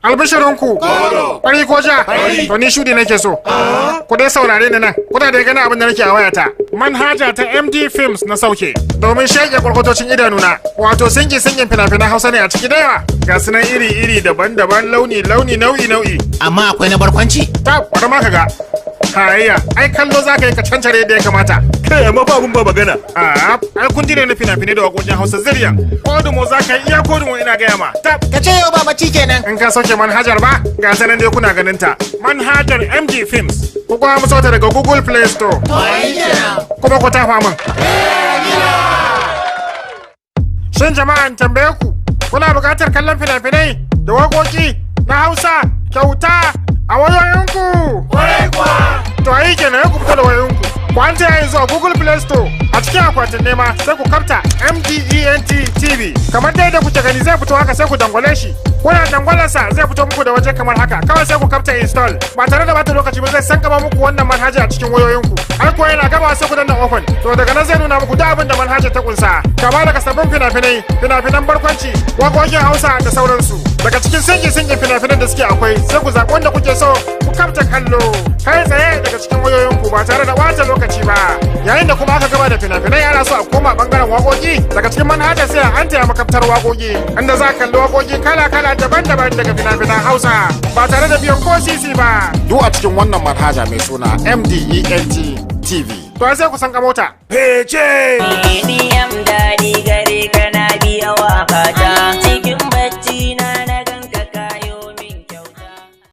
Albishirinku. Fari ko ja? To ni shudi nake so. Ku dai saurare ni nan. Kuna da gani abin da nake a wayata. Manhaja ta MD Films na sauke. Domin shaƙe kwarkwatocin idanuna. Wato sinki singin fina-finan Hausa ne a ciki da yawa. Ga su nan iri-iri, daban-daban, launi-launi, nau'i-nau'i. Amma akwai na barkwanci? Ta bari ma ka ga. Hayayya, ai kallo za ka yi ka cancare yadda ya kamata. Kai, amma fa abun ba magana. A ai kun ne na fina-finai da waƙoƙin Hausa ziryan. Kodumo za ka yi iya kodumo, ina gaya ma. Ta Ka ce yau ba bacci kenan. In ka sauke manhajar ba, ga ta nan dai kuna ganin ta. Manhajar MG Films. Ku kuma musu ta daga Google Play Store. Kuma ku tafa min. Shin jama'an, tambaye ku, kuna buƙatar kallon fina-finai da waƙoƙi na Hausa kyauta a wayoyinku? To ayi kenan, ku fito da wayoyinku. Ku an taya yanzu a Google Play Store, a cikin akwatin nema sai ku kafta MDENT TV. Kamar dai da kuke gani zai fito haka, sai ku dangwale shi. Kuna dangwalarsa zai fito muku da waje kamar haka. Kawai sai ku kafta install. Ba tare da bata lokaci ba zai sankama muku wannan manhaja a cikin wayoyinku. Har ko yana gaba sai ku danna open. To daga nan zai nuna muku duk abin da manhaja ta kunsa. Kama daga sabbin fina-finai, fina-finan barkwanci, waƙoƙin Hausa da sauransu. Daga cikin sinki-sinkin fina-finan da suke akwai, sai ku zaɓi wanda kuke so ku kafta kallo. Kai tsaye daga cikin wayoyinku ba tare da ɓata lokaci ba. Yayin da kuma aka gama da fina-finai, ana so a koma bangaren waƙoƙi, daga cikin manhajar sai an taya makaftar waƙoƙi, inda za a kalli waƙoƙi kala-kala, daban-daban daga fina-finan Hausa ba tare da biyan ko sisi ba. Duk a cikin wannan manhaja mai suna MDENT TV. To ai sai ku san ka mota. Fece. Diyam daɗi gare ka na biya waƙata.